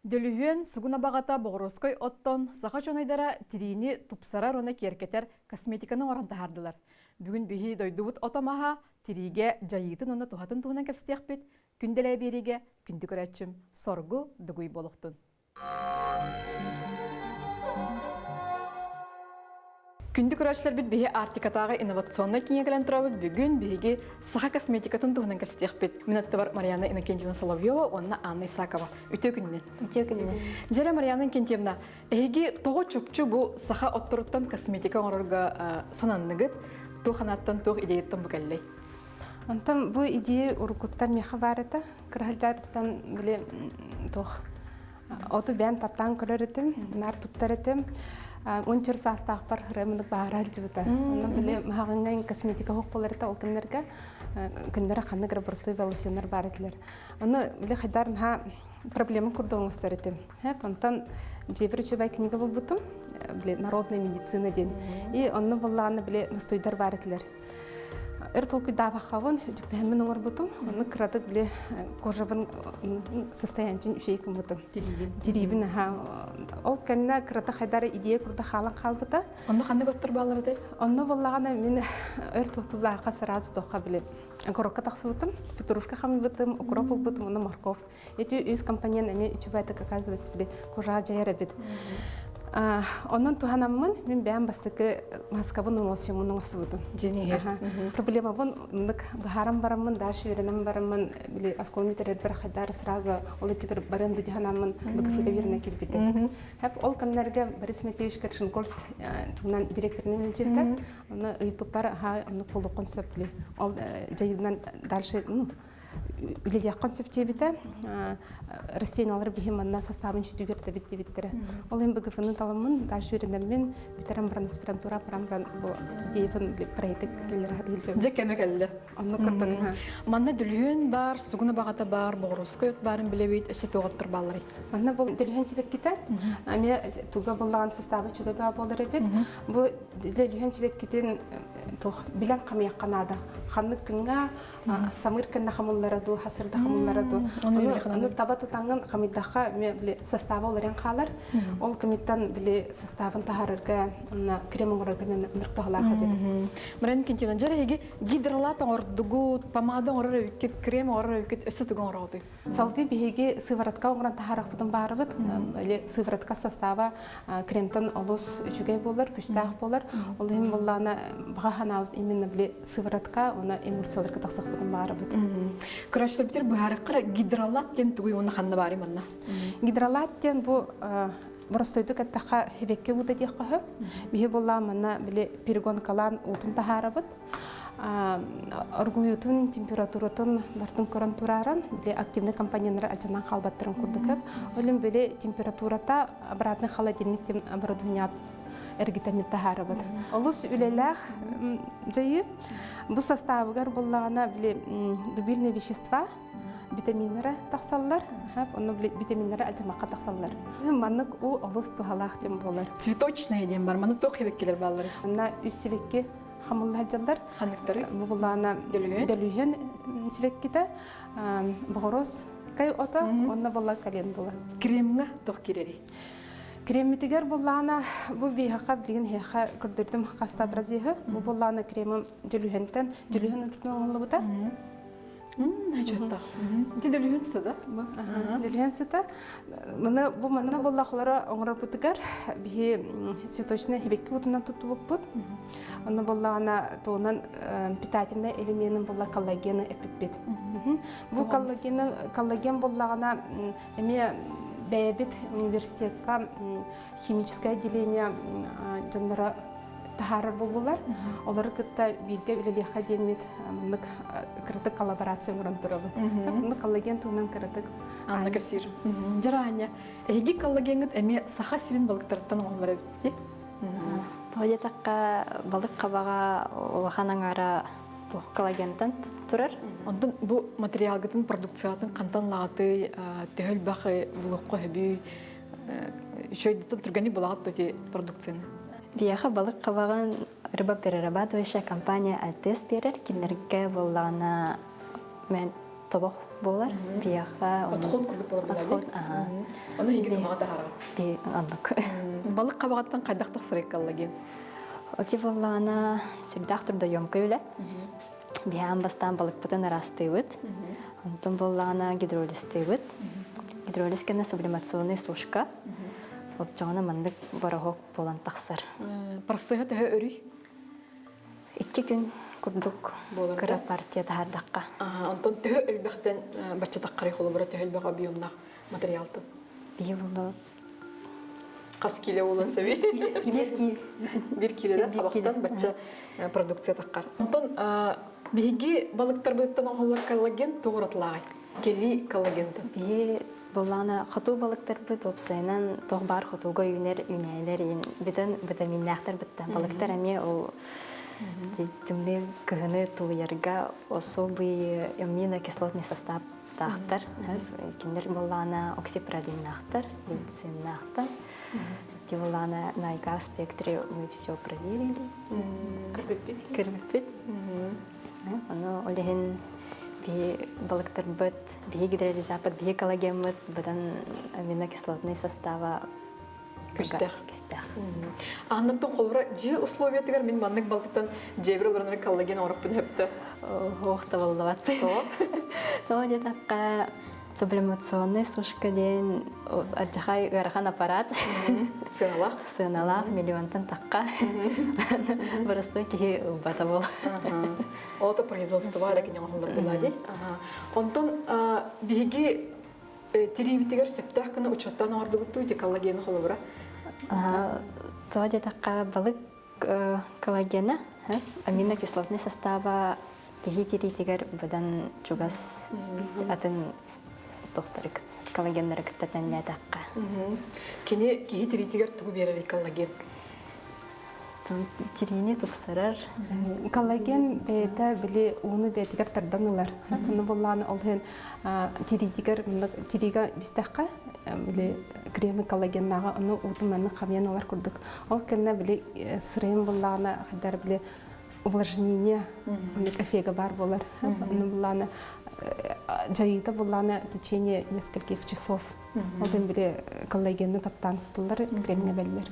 Дөлүһүөн сугун абаҕата боҕуруоскай оттон саха чонойдара тириини тупсарар уонна киэркэтэр косметиканы оҥорон таһаардылар. Бүгүн биһи дойдубут ото-маһа тириигэ дьайыытын уонна туһатын туһунан кэпсиэхпит. Күндэлээ биэриигэ күндү көрөөччүм соргу дугуй буолуохтун. Күндү көрөөччүлэрбит биһи Арктикатааҕы инновационнай кииҥҥэ кэлэн турабыт. Бүгүн биһиги саха косметикатын туһунан кэпсэтиэхпит. Мин аттыбар Марьяна Иннокентьевна Соловьева уонна Анна Исакова. Үтүө күнүнэн. Үтүө күнүнэн. Дьэрэ Марьяна Иннокентьевна, эһиги тоҕо чопчу бу саха отторуттан косметика оҥорорго сананныгыт? Туох анааттан, туох идеяттан бу кэллэй? Онтон бу идея уруккуттан миэхэ баар этэ. Кыраһылдьаатыттан били туох Оту бэйэм таптаан көрөр этим, наар туттар этим. Унчур саастаахпар ырыамынык баара сылдьыбыта. Онно били маһаҕыҥҥа косметика суох буолар этэ, ол кэмнэргэ күннэрэ ханнык эрэ боростуой велосионнар баар этилэр. Ону били хайдар наһаа проблема курдук оҥостор этим. Онтон дьиэбэр үчүгэй книга булбутум, били народная медицина диэн. И онно буллаҕына били настойдар баар этилэр. Өр толкуйдаабаххабын, үтүктэһэммин оҥорбутум. Онно кыратык били кожабын состояниетын үчүгэй гыммытым. Тириибин аха. Ол кэннэ кырата хайдар идея курда хаалан хаалбыта. Онно ханнык оттор бааллар этэй? Онно буоллаҕына мин өр толкуйдаахха сразу тохха били окорокка тахсыбытым, петрушка хамыйбытым, укроп ылбытым, уонна морковь. Эти үс компонент эмиэ үчүгэйдик оказывается били кожаҕа дьайар эбит. Онон туһанаммын мин бэйэм бастакы маскабын эмоцияммын оҥостубутум. Проблемабын мындык быһааран бараммын, дальше үөрэнэн бараммын, били оскуола бүтэрэрбэр хайдаар сразу ол өттүгэр барыам ду дьаһанаммын БКФ-га үөрэнэ киирбитим. Хэп ол кэмнэргэ Борис Моисеевич Коршенкольс туһунан директорынан илдьибитэ. Оны ыйыппыппар аха оннук буолуоххун сөп били. Ол дьайыынан дальше ну үлэлиэххин сөп диэбитэ. Растениялар биһи манна составын сүтүгэр тэбит диэбиттэрэ. Ол иһин БГФ-ны таламмын, дальше үөрэнэммин, бүтэрэн баран аспирантура баран баран бу идеябын проекты кэллэр Дьэ кэмэ кэллэ. Оннук курдук. Манна дөлүһүөн баар, сугуна баҕата баар, боҕуруоскай от баарын билэбит, өссө туоҕаттар баалларый? Манна бу дөлүһүөн сибэккитэ, эмиэ туга буллаҕын состава чуга баа буолар эбит. Бу дөлүһүөн сибэккитин туох билэн хамыйахха наада. Ханнык күҥҥэ самыр кэннэ хамыллара дуу, хасырда хамыллара дуу. Ону таба тутаҥҥын хамыйдахха били состава олорон хаалар. Ол кэмиттэн били составын таһаарарга уонна крем оҥорорго мен ынырык туһалаах эбит. Марина Кентьевна, дьэ эһиги гидролат оҥордугут, помада оҥорор эбиккит, крем оҥорор эбиккит, өссө тугу оҥороҕутуй? Салгыы биһиги сыворотка оҥорон таһаарахпытын баарыбыт. Или сыворотка состава кремтан олус үчүгэй буолар, күстээх буолар. Ол иһин буоллаана баҕа санаабыт именно били сыворотка уонна эмульсияларга тахсахпытын баарыбыт. Көрөөччүлэрбитигэр быһаарыахха гидролат диэн тугуй уонна ханна баарый манна? Гидролат диэн бу боростойдук эттэххэ хибекке уута диэххэ сөп. Биһи буоллаан манна били перегонкалаан уутун таһаарабыт. Оргуйуутун, температуратын бартын көрөн турааран, били активный компоненттары алдьанан хаалбаттарын курдук сөп. Ол били температурата обратный холодильник диэн оборудование эргитэммит таһаарабыт. Олус үлэлээх дьайыы. Бу составыгар буллаҕына били дубильные вещества витаминнара тахсаллар. Онно витаминнара алдьамакка тахсаллар. Маннык уу олус туһалаах диэн буолар. Цветочное диэн бар. Маннык туох сибэккилэр бааллар? Манна үс сибэкки хамылла сылдьаллар. Ханныктары? Бу буллаана дөлүһүөн сибэккитэ, боҕорос кай ото, онно буолла календула. Кремҥа туох киирэрий? Креммитигэр буллаана бу биһиэхэ билигин эһиэхэ көрдөрдүм хаста образеһы. Бу буллаана кремым дөлүһүөнтэн дөлүһүөн отутун оҥоһуллубута. Начаттах. Ити дөлүһүн сыта да? Дөлүһүн сыта. Маны бу манна буоллахлара оҥорорбутугар биһи цветочный хибекки утунан туттубуппут. Онно буоллаҕына туунан питательный элеменин буолла коллагены эппиппит. Бу коллагены коллаген буоллаҕына эмиэ бэйэбит университекка химическое отделение дьонноро таһаарар буоллулар. Олору кытта бииргэ үлэлиэххэ диэммит маннык кыратык коллаборация оҥорон турабыт. Маннык коллаген туһунан кыратык Анна кэпсиир. Дьэ, эһиги коллагеҥҥыт эмиэ Саха сирин балыктарыттан оҥоһуллар эбит дии? Тоҕо диэтэххэ, балык хабаҕа улахан аҥаара коллагентан турар. Онтон бу материалгытын, продукциятын хантан лаҕатый, төһө элбэх булуохха сөбүй, үчүгэйдик түргэнник булаҕыт да ити продукцияны? Биһиэхэ балык хабаҕын рыбоперерабатывающая компания Альтес биэрэр. Кинилэргэ буоллаҕына мен тобох буолар. Биһиэхэ Отход курдук буолар Отход, аха. Ону иһиги туһаҕа таһаарар. Би оннук. Балык хабаҕыттан хайдах тахсар коллаген? Оти буоллаҕына сүрдээх трудоемкай үлэ. Биһиэхэ бастаан балыкпытын ыраастыыбыт. Онтон буоллаҕына гидролизтыыбыт. Гидролиз кэннэ сублимационный сушка. Оччоҕуна маннык бороһуок буолан тахсар. Процеһа төһө өрүй? 2 күн курдук кыра партия таһаардахха. Онтон төһө элбэхтэн бачча таххарый холобура төһө элбэх объемнаах материалтан? Биһи булу Хас кило буолуон сөбүй? Бир киледен табақтан бачча продукция таххар. Онтон биһиги балыктарбыттан оҥоһуллар коллаген тугуратылааҕай? Кэлии коллагентан. Биһи буллаана хоту балыктарбыт уопсайынан туох баар хотуга үүнэр үүнээлэр бүтэн витаминнээхтэр бытта. Балыктар эмиэ ол тымныы кыһыны тулуйарга особый аминокислотный состав таахтар. Кинилэр буллаана оксипролиннаахтар, лейциннаахтар. Тивулана на ИГА спектре мы все проверили. Көрбүппүт. Көрбүппүт. Ону ол иһин биһи балыктарбыт, биһи гидролизаппыт, биһи коллагеммыт быдан аминокислотный состава Күстэх. Күстэх. Аннаттан холбура дьиэ условиятыгар мин маннык балыктан дьиэбэр олоронор коллаген оҥорохпун сөптө. Ох, табыллыбат. Тоҕо диэтэххэ, сублимационный сушка диэн алдьархай ыарахан аппарат. Сыаналаах. Сыаналаах, миллионтан тахха. Боростуой киһи ылбата буол. Ото производство эрэ кинигэ оҥоһуллар буолла дии. Онтон биһиги тириибитигэр сөптөөх гына учуоттаан оҥордубуттуу ити коллагены холобура? Тоҕо диэтэххэ, балык коллагена, аминокислотный состава киһи тириитигэр быдан чугас атын тохтору коллагеннары кытта тэннээтэххэ. Кини киһи тириитигэр тугу биэрэр коллаген? Тириини тупсарар. Коллаген бэйэтэ били ууну бэйэтигэр тардан ылар. Ону буллааны ол иһин тириитигэр тириигэ бистэххэ били кремы коллагеннааҕа ону уутун маннык хамыйан ылар курдук. Ол кэннэ били сырайын буллааны хайдар били увлажнение эффега бар болар. Ону буллааны дьайыыта буллааны в течение нескольких часов. Ол иһин били коллагенны таптаан туттуллар, кремҥэ бэллэр.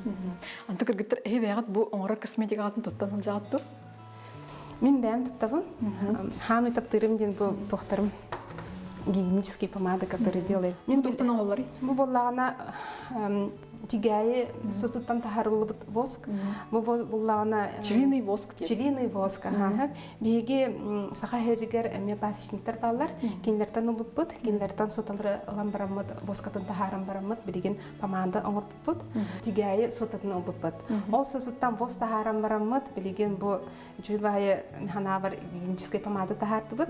Анты кыргыттар эһи бэйэҕит бу оҥорор косметикаҕытын туттан сылдьаҕыт дуо? Мин бэйэм туттабын. Хаамый таптыырым диэн бу туохтарым гигиенические помады, которые делаю. Мин туохтан оҥоһулларый? Бу буоллаҕына тигээйи сытыттан таһаарыллыбыт воск. Бу буллаҕына Пчелиный воск диэн. Пчелиный воск, аха. Биһиги саха иһэригэр эмиэ пасечниктар бааллар. Кинилэртэн ылбыппыт. Кинилэртэн соталары ылан бараммыт, воскатын таһааран бараммыт, билигин помада оҥорбуппут. Тигээйи сотатын ылбыппыт. Ол сосуттан воск таһааран бараммыт, билигин бу үчүгэй баайы ханаабар гигиеническэй помада таһаартыбыт.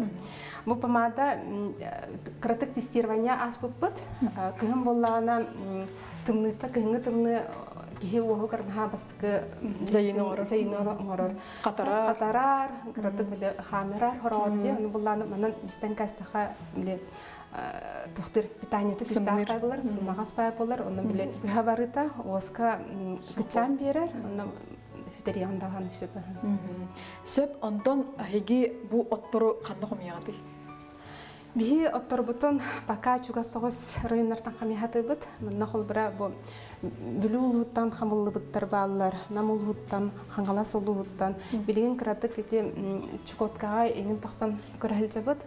Бу помада кыратык тестирование ааспыппыт. Кыһын буоллаҕына тымныыта кыһыҥҥы тымныы киһи уоһугар наһаа бастакы дьайыыны оҥорор. Дьайыыны оҥорор. Хатарар. Хатарар, кыратык били хаанырар хороҕор диye. Ону буллааны манан бистэн кастаха били тухтыр питаниеты күстээх буолар, сымнаҕас баай буолар. Онно били быһа барыта уоска кычаан биэрэр. Онно хүтэриэҕин даҕаны сөп. Сөп, онтон эһиги бу оттору ханна хомуйаҕытый? Биһи отторбутун пока чугас соҕус районнартан хамыйхатыбыт. Манна холбура бу Бүлүү улууһуттан хамыллыбыттар бааллар, Нам улууһуттан, Хаҥалас улууһуттан. Билигин кыратык ити Чукоткаҕа эҥин тахсан көрө сылдьабыт.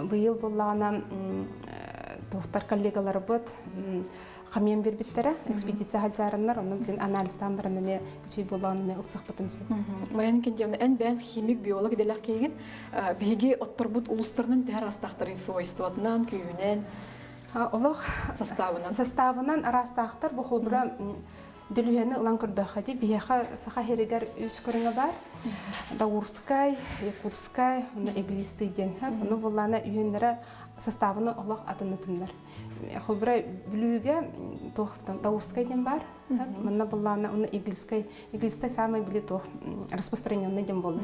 Быйыл буоллаҕына туохтар коллегаларбыт хамыйан биэрбиттэрэ, экспедиция сылдьаарыннар, онно билин анализтаан баран эмиэ үчүгэй буоллаҕына эмиэ ылсыахпытын сөп. Марьяна Кентьевна, эн бэйэн химик, биолог идэлээх киһигин. Биһиги отторбут улуустарынан төһө араастаахтарын свойствотынан, күүһүнэн, Олох составынан. Составынан араастаахтар. Бу холбура дөлүһүөнү ылан көрдөххө дии, биһиэхэ саха сиригэр үс көрүҥэ бар. Даурскай, Якутскай, уонна Иглистый диэн. Ону буллаана үһүөннэрэ составына олох атын-атыннар. Холбура Бүлүүгэ туох Даурскай диэн бар. Манна буллаана уонна Иглискай. Иглистай самый били туох распространенный диэн буолар.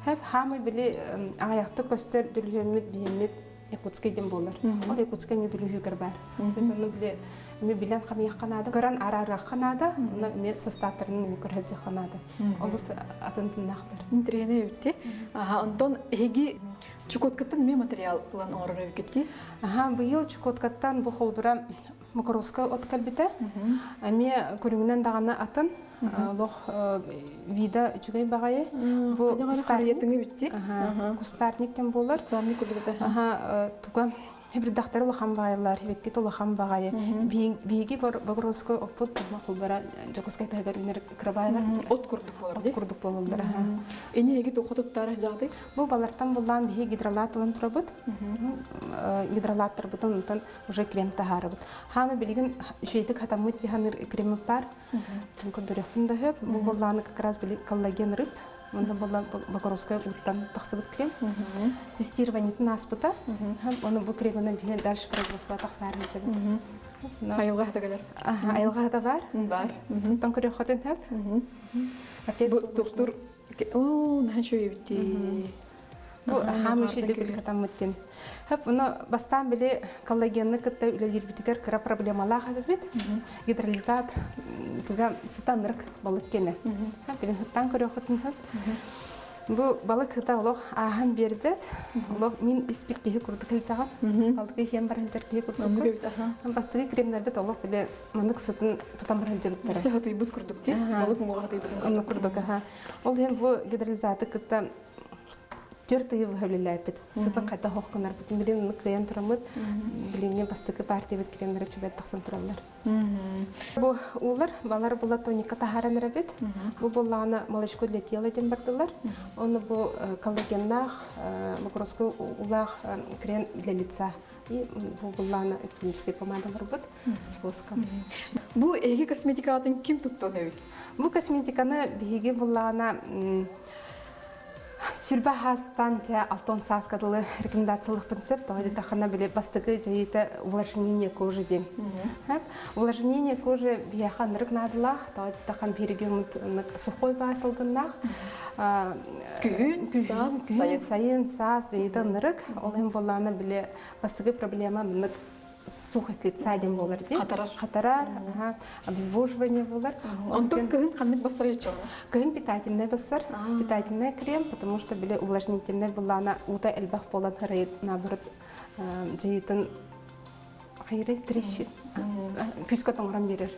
Хэп хаамый били аҕыйахтык көстөр дөлүһүөммүт биһиммит Якутскай диэн буолар. Ол Якутскай ми Бүлүүһүгэр бар. То есть ону били ми билэн хамыйахха наада, көрөн араарыахха наада, уонна эмиэ составтарын эми көрһөлдьүөххэ наада. Олус атын тыннаахтар. Интригэни эбитти. Аха, онтон эһиги Чукоткаттан эмиэ материал ылан оҥорор эбиккит дии? Аха, быйыл Чукоткаттан бу холбура Мокоровскай от кэлбитэ. Эмиэ көрүҥүнэн даҕаны атын. Олох вида үчүгэй баҕайы. Бу кустарник битти. Кустарник диэн буолар. Кустарник курдук Аха, туга Хибридахтар улахан баҕайылар, хибиккит улахан баҕайы. Биһиги Богородскай оппут холбара Дьокуускай таһыгар үүнэр кырабаайлар. От курдук буолар От курдук буолаллар. Эни эги туохха туттара дьаҕытай? Бу балартан буллаан биһи гидролат ылан турабыт. Гидролаттарбытын онтон уже крем таһаарабыт. Хаама билигин үчүгэйдик хатаммыт дьаһаныр креммит бар. Көрдөрүөхпүн да сөп. Бу боллааны как раз били коллаген рыб. Онно буолла Бокоровская ууттан тахсыбыт крем. Тестированиетын ааспыта. Оны бу кремынан биһи дальше производство тахсаар сылдьабыт. Айылҕа хата кэлэр. Айылҕа хата бар. Бар. Туттан көрүөххүтүн сөп. Бу доктор Оо, наһаа үчүгэй эбит дии. Бу хаам үчүгэй били хатаммыт Хөп, ону бастаан били коллагенны кытта үлэлиирбитигэр кыра проблемалаах эбит. Гидролизат туга сытанырык балык кенэ. Хөп, билин сыттаан көрүөххүтүн сөп. Бу балык сыта олох ааһан биэрбэт. Олох мин испит киһи курдук илдьэҕин. Балыгы иһэн баран киһи курдук. Бастакы кремнэрбит олох били маннык сытын тутан баран дьыбыттара. Өссө хатыйбыт курдук дии. Балык муҥуга хатыйбытын Оннук курдук, аха. Ол иһин бу гидролизаты кытта түөрт ыйы быһа үлэлээппит. Сытын хайдах ох гынарбытын билин кыайан тураммыт. Билиҥҥи бастакы партиябыт кремнэрэ чүбэт тахсан тураллар. Бу уулар, балар була тоника таһааран эрэбит. Бу буоллаҕына молочко для тела диэн бардылар. Оны бу коллагеннаах, мокроскую улаах крем для лица. И бу буллаана клинический помадаларбыт с воском. Бу эһиги косметикаҕытын ким туттуон эбит? Бу косметиканы биһиги буллаана сүрбэ хаастан те алтон сааска дылы рекомендациялыхпын сөп тоҕо диэтэххинэ били бастакы дьайыыта увлажнение кожи диэн увлажнение кожи биһиэхэ ынырык наадалаах тоҕо диэтэххинэ биһиги сухой баа сылгыннаах Күһүн, саас, сайын. Сайын, саас дьайыыта ынырык. Ол иһин буоллаҕына били бастакы проблема маннык сухость лица диэн буолар дии. Хатарар. Хатарар, обезвоживание буолар. Онтон кыһын ханнык бассар иччоҕуна? Кыһын питательный бассар, питательный крем, потому что били увлажнительный буллаана уута элбэх буолан харайыт наоборот дьайыытын хайыры трещит. Күүскэ тоҥорон биэрэр.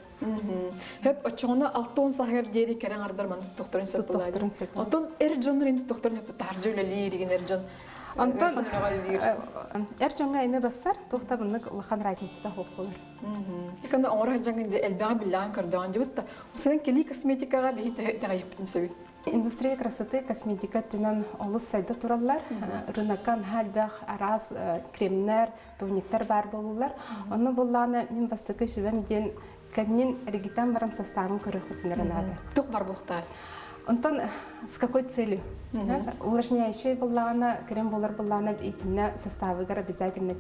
Хөп оччоҕуна 60 саһыгар диэри кэрэ аҥардар маннык туттуохтарын сөп Туттуохтарын сөп. Оттон эр дьоннор ин туттуохтарын сөп таһырдьа үлэлиир игин эр дьон. Онтон эр дьоҥҥо эми бассар, туох да маннык улахан разницата суох буолар. Иканы оҥоро сылдьаҥҥын элбэҕи биллэҕин көрдөҕүн дьыбыт да, сенен кэлии косметикаҕа биһи итэҕэйиппитин сөбүй? Индустрия красоты косметика өттүнэн олус сайда тураллар. Рынокка наһаа элбэх араас кремнэр, тониктар баар буолуллар. Онно буллааны мин бастакы сүбэм диэн кэннин эргитэн баран составын көрүөхпүтүн наада. Туох бар буолуохтаах? Онтон с какой целью? Увлажняющий буллаҕына, крем буолар буллаҕына итиннэ составыгар обязательно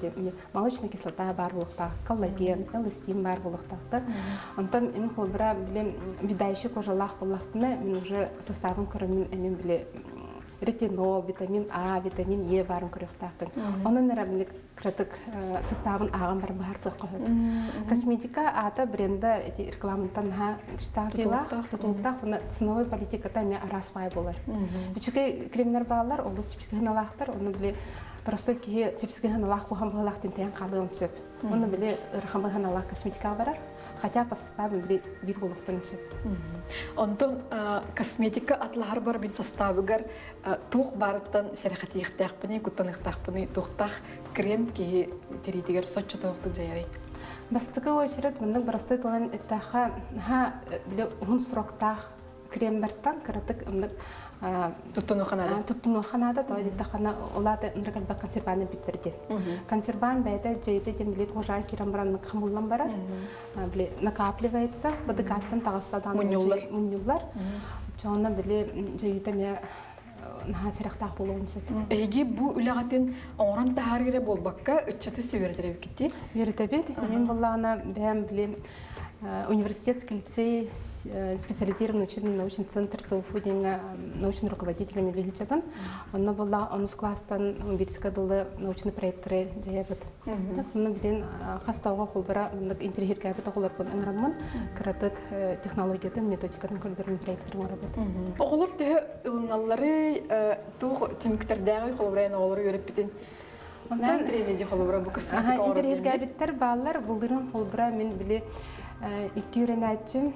молочная кислота баар буолуохтаах, коллаген, эластин баар буолуохтаах. Онтон мин холобура билим видающий кожалаах буоллахпына, мин уже составын көрөммүн эмин били ретинол, витамин А, витамин Е баарын көрүөхтаахпын. Онон эрэ кыратык составын ааҕан баран быһаарсыахха сөп. Косметика аата бренда эти рекламаттан наһаа күүстээх тутулуктаах уонна ценовой политиката эмиэ араас баай буолар. Үчүгэй кремнэр бааллар, олус чэпчэки сыаналаахтар, онно били простой киһи чэпчэки сыаналаах куһаҕан быһыылаах тинтэйэн хаалыан сөп. Онно били ыарахан быһыылаах косметикаҕа барар. Хотя по составу биир буолуохтарын сөп. Онтон косметика атлаһар бар мин составыгар туох баарыттан сэрэхэтиэхтээхпиний, куттаныахтаахпыный, туохтаах крем киһи тириитигэр соччо тоохтук дьайарый? Бастакы очередь маннык простой тылынан эттэххэ, наһаа били уһун сроктаах кремнартан кыратык ыннык туттунуохха наада. Туттунуохха наада, тоҕо диэтэххинэ, улаата ынырык элбэх консервант биттэр диэн. Консервант бэйэтэ дьайыта диэн били кожаҕа киирэн баран хамуллан барар, били накапливается, быдыкааттан таҕыста мунньуллар. Мунньуллар. Чоҕуна били дьайыта эмиэ наһаа сэрэхтээх буолуон сөп. Эһиги бу үлэҕитин оҥорон таһаарыы эрэ буолбакка, ыччаты үөрэтэр эбиккит Үөрэтэбит. Мин буоллаҕына бэйэм били Университетский лицей специализированный учебно-научный центр СУФУ диэҥҥэ научный руководителем үлэлиибин. Онно буолла онус класстан биирискэ дылы научный проекттары дьайабыт. Онно билин хас да оҕо холбора маннык интириэһиргээбит оҕолорбун ыҥыраммын кыратык технологиятын, методикатын көрдөрөн проекттарын оҥоробут. Оҕолор төһө ылыналларый, туох түмүктэрдээҕий холобура эн оҕолору үөрэппитин? Онтон холобура бу косметика интэриэһиргээбиттэр бааллар. Былырыын холобура мин били икки үөрэнээччим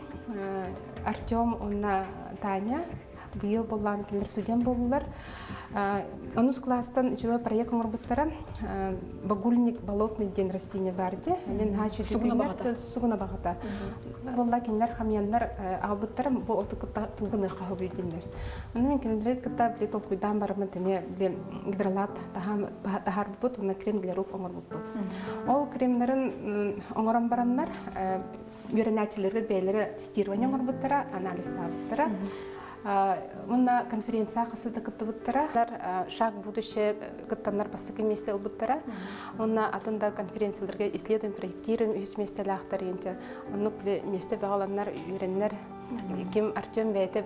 Артем уонна Таня быйыл боллаан кинилэр студент буоллулар. Онус класстан үчүгэй проект оҥорбуттара. Багульник болотный диэн растение бар дии. Мен наһаа Сугуна сугуна баҕата. Болла кинилэр хамьяннар албыттара бу оту кытта тугуны хаһыбый диэннэр. Ону мен кинилэри кытта били толкуйдаан бараммын эмиэ били гидролат таһаарбыппыт уонна крем для рук оҥорбуппут. Ол кремнарын оҥорон бараннар үөрэнээччилэргэ бэйэлэрэ тестирование оҥорбуттара, анализтаабыттара. Уонна конференция хасы да кыттыбыттара. Шаг будущее кыттаннар бастакы миэстэ ылбыттара. Уонна атын да конференцияларга исследуем, проектируем үһүс миэстэлээхтэр диэнчэ. Оннук миэстэ баҕаланнар, үөрэннэр. Ким Артем бэйэтэ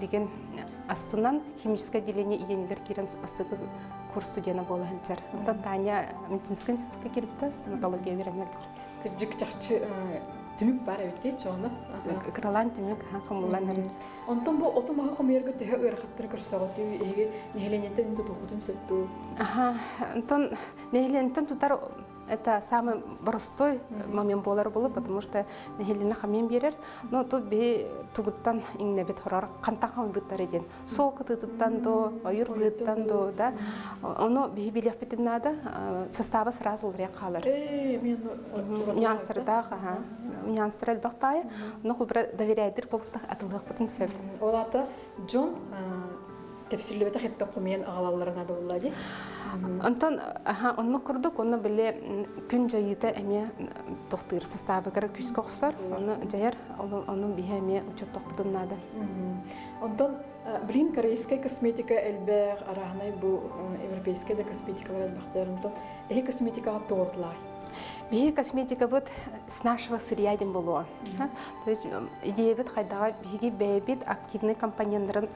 билигин астынан химическое отделение иэнигэр киирэн бастакы курс студена буола сылдьар. Онтон Таня медицинскэй институтка киирбитэ, стоматология үөрэнэр. Кырдьык чахчы түмүк бар эбит дии чоҕуна. Кыралаан түмүк хомуллан эрэр. Онтон бу оту маһы хомуйарга төһө ыарахаттары көрсөҕүтүй? Эһиги нэһилиэнньэттэн тутуоххутун сөп дуу? Аха, онтон нэһилиэнньэттэн тутар это самый простой момент буолар болу, потому что нэһилиэнньэ хамыйан биэрэр. Но тут биһи тугуттан иҥнэбит хорор хантан хамыйбыттар диэн. Суол кытыытыттан до, ойур быыттан до, да. Ону биһи билиэхпитин наада, состава сразу уларыйан хаалар. Нюанстардаах, аха. Нюанстар элбэх баайы. Но холбура доверяйдыр болуктах атылыахпытын сөп. Ол аата дьон тэпсиллибэтэх эттэн хомуйан аҕалаллара наада буолла дии. Онтон оннук курдук, онно били күн дьайыыта эмиэ тохтуур састаабыгар күүскэ охсор, ону дьайар, ону биһи эмиэ учуоттуохпутун наада. Онтон блин корейскай косметика элбэх, арааһынай бу европейскай да косметикалар элбэхтэр. Онтон эһи косметикаҕа туордлаай? Биһи косметикабыт с нашего сырья диэн буолуо. То есть идеябыт хайдаҕа биһиги бэйэбит активный компоненнарын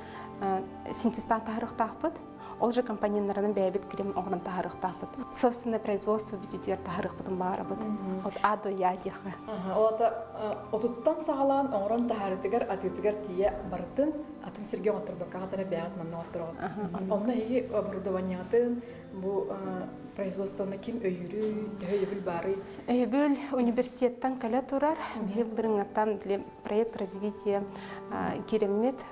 синтезтаан таһаарыахтаахпыт. Ол же компоненнарынан бэйэбит крем оҥорон таһаарыахтаахпыт. Собственное производство бүтүтүгэр таһаарыахпытын баҕарабыт. От А до Я диэхэ. Ол ата отуттан саҕалаан оҥорон таһаарытыгар атыытыгар тиийэ барытын атын сиргэ оҥотторбокко хатара бэйэҕит манна оҥоттороҕут. Онно эһиги оборудованиеҕытын бу производствоны ким өйүүрүй, төһө өйөбүл баарый? Өйөбүл университеттан кэлэ турар. Биһи былырыҥҥаттан проект развития киириммит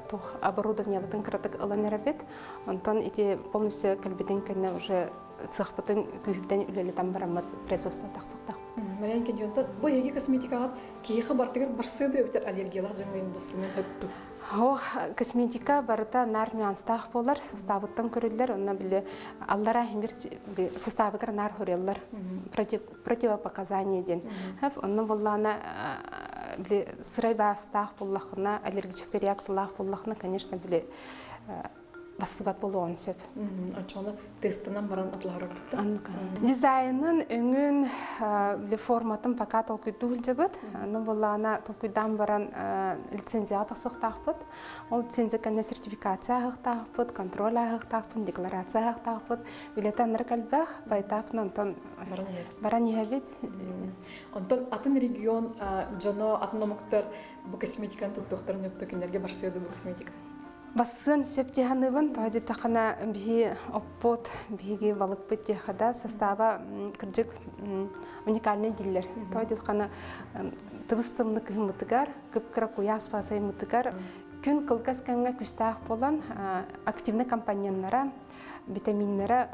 тух оборудованиебытын кыратык ылан эрэбит. Онтон ити полностью кэлбитин кэннэ уже цехпытын күүһүрдэн үлэлэтэн бараммыт производство тахсыктаахпыт. Марьян Кеньонта, бу эһиги косметикаҕыт киһиэхэ бартыгар барсыа дуо эбэтэр аллергиялаах дьоҥҥо бассымен хөптү? Ох, косметика барыта наар нюанстаах буолар, составыттан көрүллэр, онно били аллара бир составыгар наар хореллар противопоказания диэн. Онно буоллаана били сырай баастаах буоллахына, аллергическая реакциялаах буоллахына, конечно, били бассыбат буолуон сөп. Оччоҕуна тестанан баран атлаһар Дизайнын өҥүн били форматын пока толкуйдуу сылдьабыт. Аны буоллаана толкуйдаан баран лицензияҕа тахсыахтаахпыт. Ол лицензия кэннэ сертификация ааһыахтаахпыт, контроль ааһыахтаахпыт, декларация ааһыахтаахпыт. Үлэтэ аннары элбэх, поэтапно онтон баран иһэбит. Онтон атын регион дьоно, атын омуктар бу косметиканы туттуохтарын өптө кинилэргэ барсыа бу косметика? Бассыан сөп дии саныыбын. Тоҕо диэтэххинэ биһи оппут, биһиги балыкпыт диэхэ да состава кырдьык уникальный дииллэр. Тоҕо диэтэххинэ тыбыс-тымны кыһыммытыгар, кып-кыра куйаас паасайыммытыгар күн кылгас кэмҥэ күстээх буолан активный компоненнара, витаминнара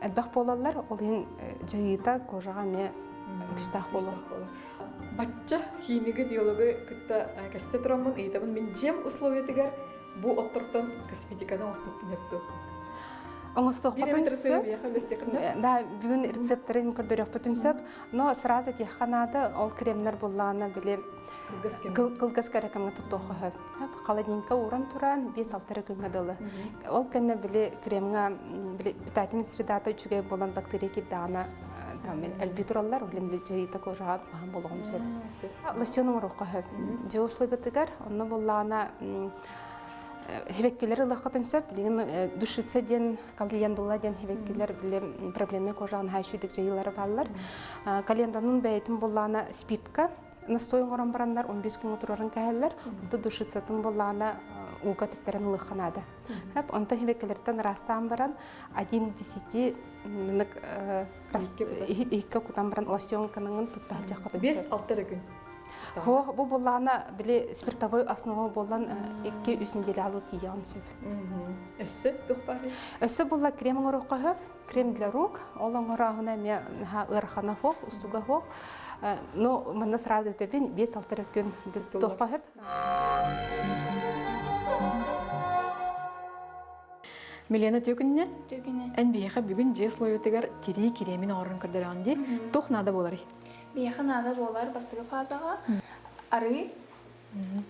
элбэх буолаллар. Ол иһин дьайыыта кожаҕа эмиэ күстээх буолар. Бачча химиги, биологы кытта кэстэ тураммын ыйытабын мин дьиэм условиятыгар бу оттортон косметиканы оҥостуохпун сөп дуо? Оҥостуохпутун сөп. Да, бүгүн рецепттэрин көрдөрүөхпүтүн сөп. Но сразу этиэххэ наада, ол кремнэр буллаҕына били кылгас кэрэ кэмҥэ туттуохха сөп. Холодильникка ууран туран 5-6 эрэ күҥҥэ дылы. Ол кэннэ били кремҥа били питательный средата үчүгэй буолан бактерия киирдэҕинэ Элби тураллар, ол эмди дьайыыта кожаҕа куһаҕан буолуоҕун сөп. Лосьон оҥоруохха сөп. Дьиэ условиятыгар онно буоллаҕына сибэккилэр ылыаххытын сөп. Билигин душица диэн календула диэн сибэккилэр били проблемный кожаҕа наһаа үчүгдүк дьайыылара бааллар. Календанын бэйэтин буоллаҕына спиртка настой оҥорон бараннар 15 күҥҥэ турарын кэһэллэр. Онто душицатын буоллаҕына ууга типтэрэн ылыахха наада. Онтон сибэккилэртэн ыраастаан баран один к десяти иһиккэ кутан баран лосьонканыҥын тутта сылдьаххытын Бес алта эрэ күн. Хо, бу буоллаҕына били спиртовой основа буолан 2-3 неделя алуу тиийэҕин сөп. Өссө туох баарый? Өссө буолла крем оҥоруохха сөп. Крем для рук. Ол оҥорооһуна эмиэ наһаа ыарахана суох, устуга суох. Но манна сразу этэбин, 5-6 эрэ күн туохха сөп. Милена Түөкүннэн, Түөкүнэн. эн биһиэхэ бүгүн дьиэ условиятыгар тирии кириэмин оҥорорун көрдөрөҕүн дии. Туох наада буоларый? Биһиэхэ наада буолар бастакы фазаҕа арыы,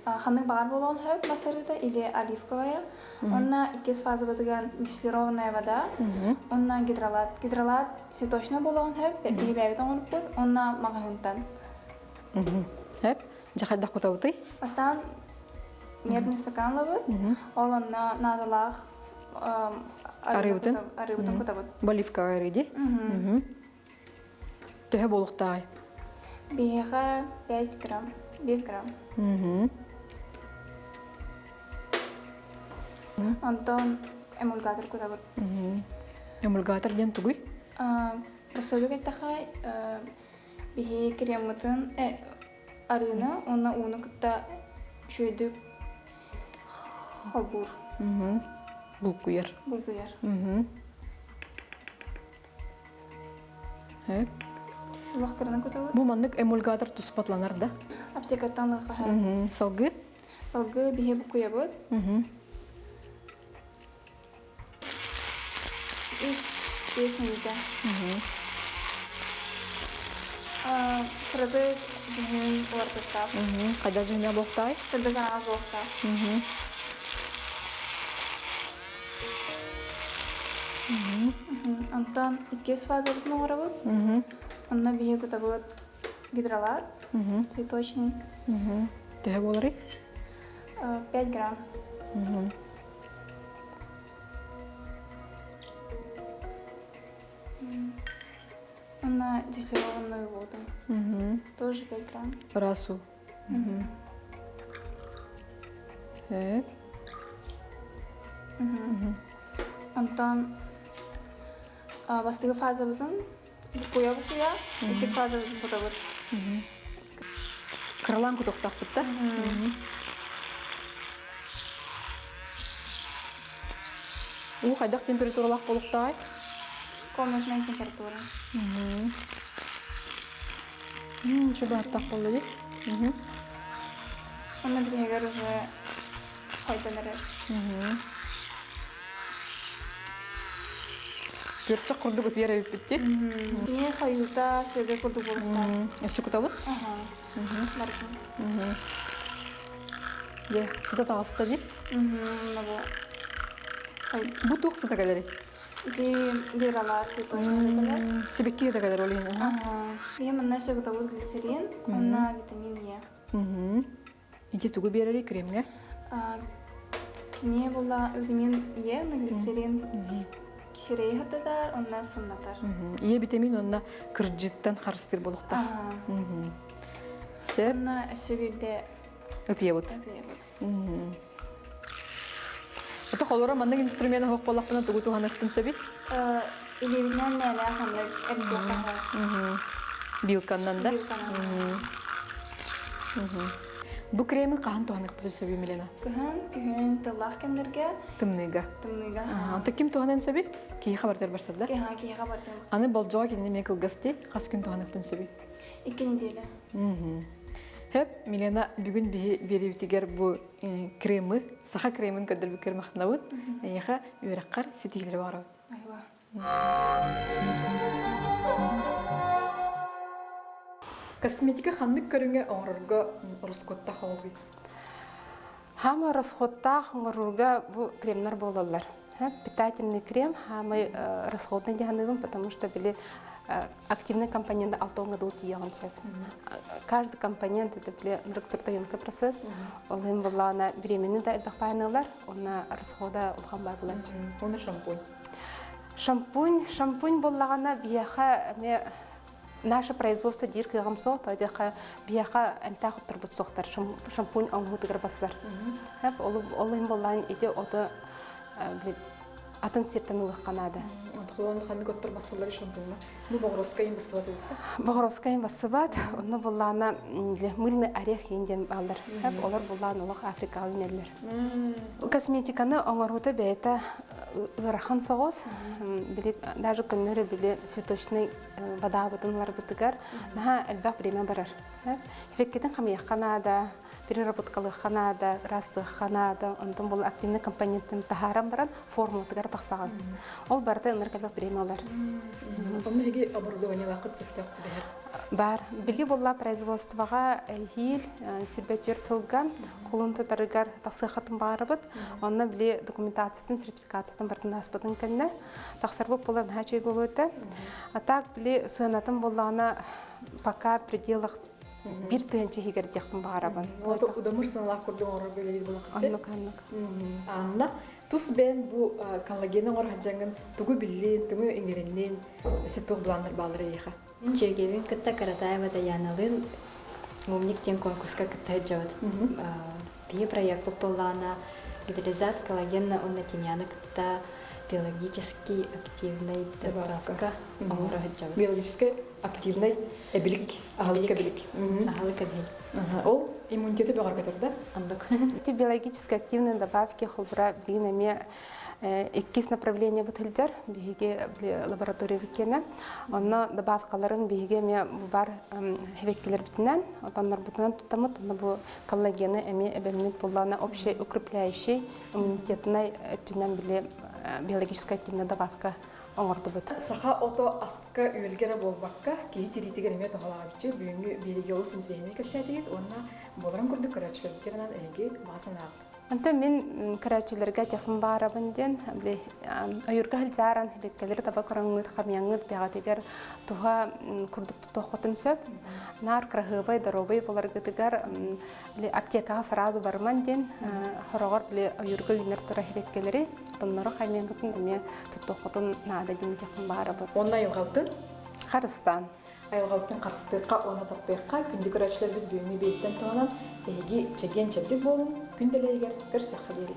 ханнык баҕар буолуон сөп мас арыыта или оливковая. Онно иккис фазабытыгар дистиллированная вода, онно гидролат. Гидролат цветочный буолуон сөп, биһи бэйэбит оҥорбуппут, онно маҕаһыынтан. Сөп. Дьэ хайдах кутабытый? Бастаан нервный стакан ылабыт, ол онно наадалаах Арыыбытын? Арыыбытын кутабыт. Оливковай арыы дии? Төһө буолуохтааҕый? Биһиэхэ 5 грамм, 5 грамм. Онтон эмульгатор кутабыт. Эмульгатор диэн тугуй? Простойдук эттэххэ, биһи креммытын арыыны уонна ууну кытта үчүгэйдик холбуур. Булкуйар. Булкуйар. Улах кыраны кутабыт. Бу маннык эмульгатор туспатланар да? Аптекаттан лыхаһар. Салгыы? Салгыы биһи букуйабыт. Үс мүнүүтэ. Сырдык дьүһүн уларытыктаах. Хайдах дьүһүнэ буохтаай? Сырдык араҕас буохтаах. Онтон иккис фазабытын оҥоробут. Онно биһи кутабыт гидролат цветочный. Төһө буоларый? 5 грамм. Она дистиллированную воду. Тоже 5 грамм. Расу. Так. Онтон бастакы фазабытын букуя-букуя, иккис фазабытын кутабыт. Кыралаан кутуохтаахпыт да? Уу хайдах температуралаах буолуохтааҕый? Комнатная температура. Чубааттаах буолла дии. Онно билигин уже хойдон эрэр. Күөрчэх курдук утуйар эбиппит дии. Кини хойуута сүөгэ курдук буолуохтаах. Өссө кутабыт? Аха. Барытын. Дьэ, сыта таҕыста дии. Мына бу. Бу туох сыта кэлэрий? Ити гидролат цветочный кэлэр. Сибэкки сыта кэлэр ол иһин. Аха. Биһи манна сөкөтөбүт глицерин, уонна витамин Е. Ити тугу биэрэрий кремҥэ? Кини була витамин Е, глицерин сирэйи сырдатар, онно сымнатар. Е витамин онно кырдьыттан харыстыыр буолуохтаах. Сөп. Онно өссө биирдэ ытыйабыт. Ото холоро маннык инструмент оһох буоллахпына тугу туһаныахпын сөбүй? Илиибинэн мээлээх ханнык эрдиэххэ. Билканнан да? Билканан. Бу креми хаһан туһаныахпытын сөбүй, Милена? Кыһын, күһүн тыллаах кэмнэргэ. Тымныыга. Тымныыга. Онто ким туһанан сөбүй? Киһиэхэ бардыр барсарда? Киһиэхэ бардыр. Аны болдьоҕо кинини эмиэ кылгас дии. Хас күн туһаныахпын сөбүй? 2 неделя. Хөп, Милена, бүгүн биһи биэриибитигэр бу кремы, саха кремин көрдөрбүккэр махтанабыт. Эйиэхэ үөрэххэр ситиһиилэри баҕарабыт. Косметика ханнык көрүҥэ оҥорорго ороскуоттаах оҕолуй? Хаама ороскуоттаах оҥорууга бу кремнэр буолаллар. Питательный крем самый расходный диһаныыбын, потому что били активный компонент алтоҥҥа дуу тиийэҕин сөп. Каждый компонент это били трудоемкий процесс. Ол иһин буоллаҕына времени да элбэх баайыныылар, уонна расхода улахан баар буолааччы. Уонна шампунь. Шампунь, шампунь буоллаҕына биһиэхэ эмиэ наше производство диир кыаҕым суох, тоҕо биһиэхэ эмтээх оттурбут суохтар шампунь оҥоһуутугар бассар. Ол иһин буоллаан ити оту атын сиртэн ылыахха наада. Онтон ханнык оттор бассаллар шампуньна? Бу боҕороска им бассыбат эбит. Боҕороска им бассыбат, онно буллаана мыльный орех иин диэн бааллар. Олор буллаан олох Африкаҕа үүнэллэр. Косметиканы оҥоруута бэйэтэ ыарахан соҕус. Били даже көннөрү били цветочный водаабытын ыларбытыгар наһаа элбэх время барар. Эффеккитин хамыйахха наада, переработкалыахха наада, ыраастыахха наада, онтон бұл активный компоненттин таһааран баран формулатыгар тахсаҕын. Ол барыта ынырык элбэх время ылар. Онно эһиги оборудованиелааххыт сөптөөх түбэһэр. Бар. Били буолла производствоҕа эһиил сирбэ түөрт сылга кулун тутарыгар тахсыаххытын баҕарабыт. Онно били документациятын, сертификациятын барытын ааспытын кэннэ тахсарбыт буолар наһаа үчүгэй буолуо этэ. А так били сыанатын буоллаҕына пока в пределах биир тыһыынча иһигэр диэхпин баҕарабын. Удамыр сыаналаах курдук оҥорор үлэлиир буолахчы. Оннук, оннук. Анна, тус бэйэн бу коллагены оҥорор дьаҥын тугу биллин, тугу иҥэриннин, өссө туох былааннар бааллар эйиэхэ? Мин дьүөгэбин кытта Каратаева Даяналыын «Умник» диэн конкурска кытта сылдьабыт. Биһи проекпыт буоллаҕына гидролизат коллагена уонна тимьяны кытта биологически активнай добавка оҥоро сылдьабыт. Биологически активнай эбилик, аһылык эбилик. Аһылык эбилик. Ол иммунитеты бөҕөргөтөр да? Оннук. Эти биологически активные добавки холбура билигин эмиэ иккис направление бытылдьар биһиги лаборатория киэнэ. Онно добавкаларын биһиги эмиэ бар хэбэккилэрбитинэн, отоннорбутунан туттаммыт, онно бу коллагены эмиэ эбэммит буллаана общий укрепляющий иммунитетнай өттүнэн били биологическай активная добавка оҥордубут. Саха ото аска үөлгэ эрэ буолбакка, киһи тириитигэр эмиэ туһалаабыччы бүгүҥҥү биэриигэ олус интэриэһинэй кэпсээтигит уонна буоларын курдук көрөөччүлэрбитигэр анаан эһиги баҕа санааҕыт. Онтон мин көрөөччүлэргэ дьахым баарабын диэн ойуурга сылдьааран сибэккэлэри таба көрөҥҥүт, хамыйаҥҥыт бэҕэтигэр туһа курдук тутуоххутун сөп. Наар кыраһыабай, доруобай буоларгытыгар аптекаҕа сразу барыман диэн хороҕор ойуурга үүнэр турар сибэккэлэри тоннору хамыйаҥҥытын эмиэ туттуоххутун наада диэн дьахым баарабын. Уонна айылҕабытын? Харыстаан. Айылҕабытын харыстыахха уонна таптыахха күндү көрөөччүлэрбит бүгүҥҥү биэрииттэн туһанан эһиги чэгиэн-чэбдик буолуҥ, күн дэлэйигэр көрсөххө диэри.